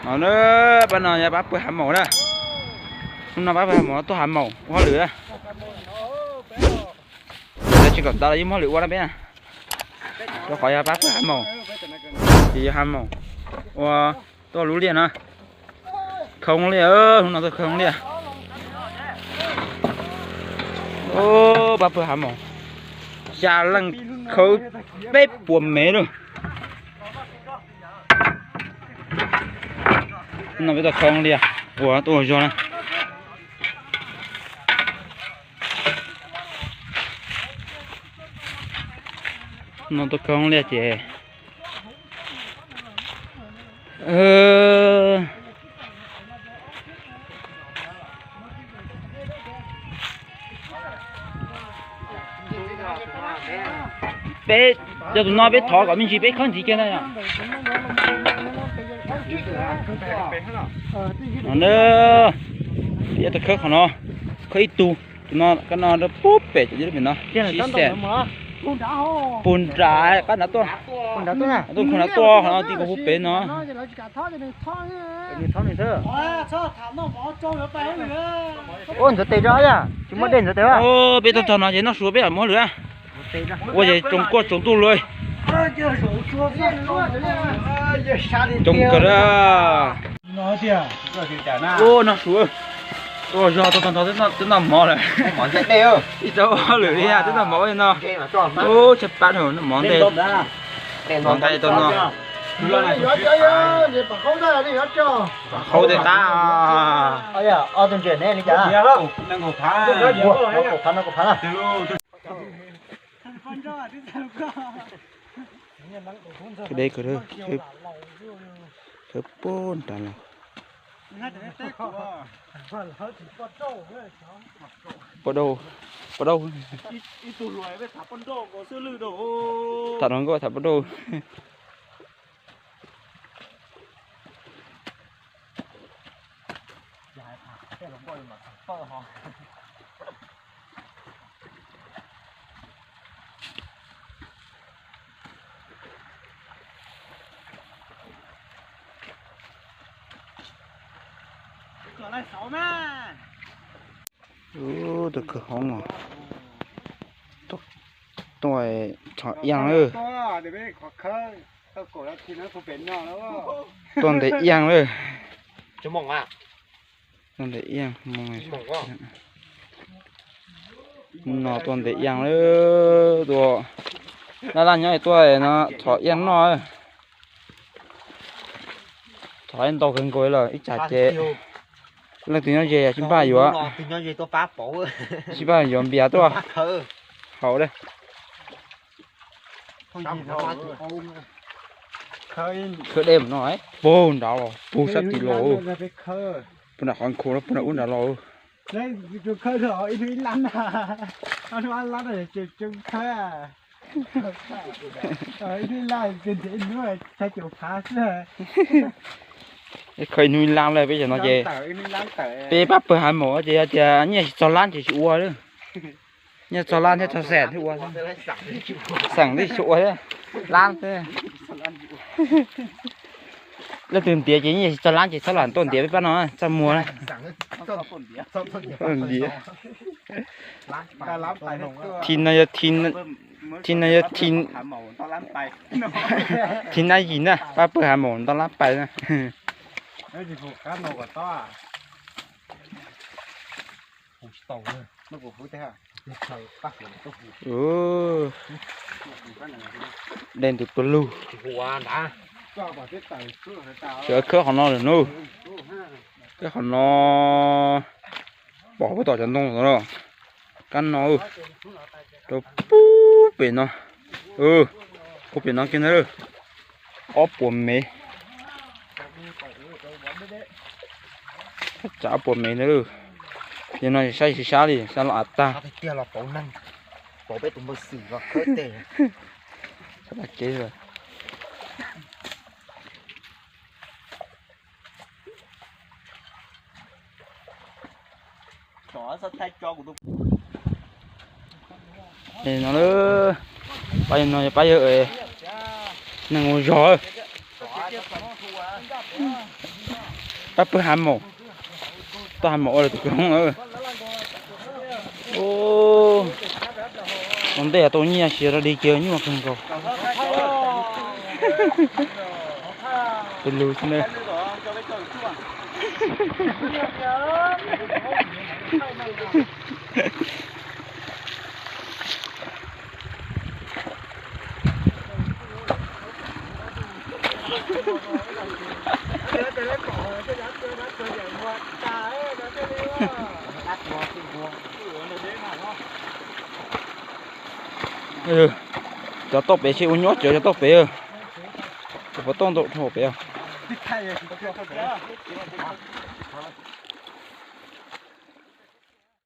No na, pab no yog pab pawg hav maum na. Hnub no pab pawg hav maum tuaj hav maum ua hauj lwm na. Tsis kom ntawd los yeej muaj hauj lwm ua na peb na. Rau qhov yog pab pawg hav maum, ces yog hav maum ua tuaj lub liaj no. Khawb liaj, hnub no tuaj khawb liaj. Pab pawg hav maum, xya leej khawb peb puas mev lawm. No peb tuaj khawb liaj ua tuaj ua zog na. No tuaj khawb liaj ces peb, yog tus no peb thov kom me ntsis peb khawb ntxiv kiag ntag. No na, peb tuaj khawb qhov no, khawb ib tug, tus no kab no rau pub pem, pem no sib xeem. Puag nrad qab nrad tuaj, tuaj puag nrad tuaj, qhov no tim kuv pub pem no. Ua ntxuav tes tso yom, tsis muaj dej ntxuav tes. Peb tuaj txog no ces noj su peb mam mus hauj lwm. Ua ces tsoom kuaj tsoom tuj lawm. Coob kawg. Ua noj su, ua zog tau tag nrho twb noj mov lawm. Ib tsoom hauj lwm li twb noj mov li no. Ua tshaj pab noj mov ntej. Mov ntej tau no. Qhaub tej qab. Deb kawg, khawb puag nrad los. Pov dauj, pov dauj. Tham no nkauj tham pov dauj. Tus khawb hoob os, tuaj txhom iaj lawm. Tuaj ntes iaj lawm. Tuaj ntes iaj, no tuaj ntes iaj lawm. Tuaj laj laj nyob tuaj no txhom iaj noj. Txhom ntau kawg nkaus lawm, ib tsam ces leej twg nyob ze sib npaj yuav, sib npaj yuav npias tuaj haus. Khawb dej mus no, puag nrad los puag sab tid los, puag nram qhov nkhaus no puag nram ub nrad los. Khawb ib hnub ib lab lawm peb cov no ces, peb pab pawg hav maum ces yog tias nyiaj tsis txog lab ces tsis ua lawm. Nyiaj txog lab thiab txog xeem thiaj ua, xeem thiaj tsis ua thiab, lab thiab. Leej twg ntiav ces nyiaj tsis txog lab ces txhob lam tuaj ntiav peb pab no, txaj muag na. Ntiav. Thim no yog, thim no yog thim nab yim na, pab pawg hav maum nto lab pais na. Dej ntws tuaj lug. Tseem khawb qhov no lawm nub. Khawb qhov no, pom puag tom cov ntoo no. Kab no, rau puag pem no, puag pem no kiag ntag. Ob puas mev, tsam ob puas mev ntag. Yog no saib sib sab li sab los av tag. Sab tag kev lawm. No, pab no yog pab yawg neeg ua zog. Pab pw hav maum, tau hav maum ua lawm tus kwv Hmoob. Ua ntej tau nyiaj siav rau dig kiag nyuaj kawg nkaus. Peb lug xwb na. Cov toj pem seb ua nyuaj cov, cov toj pem. Cov puas toj ntau dhau pem os.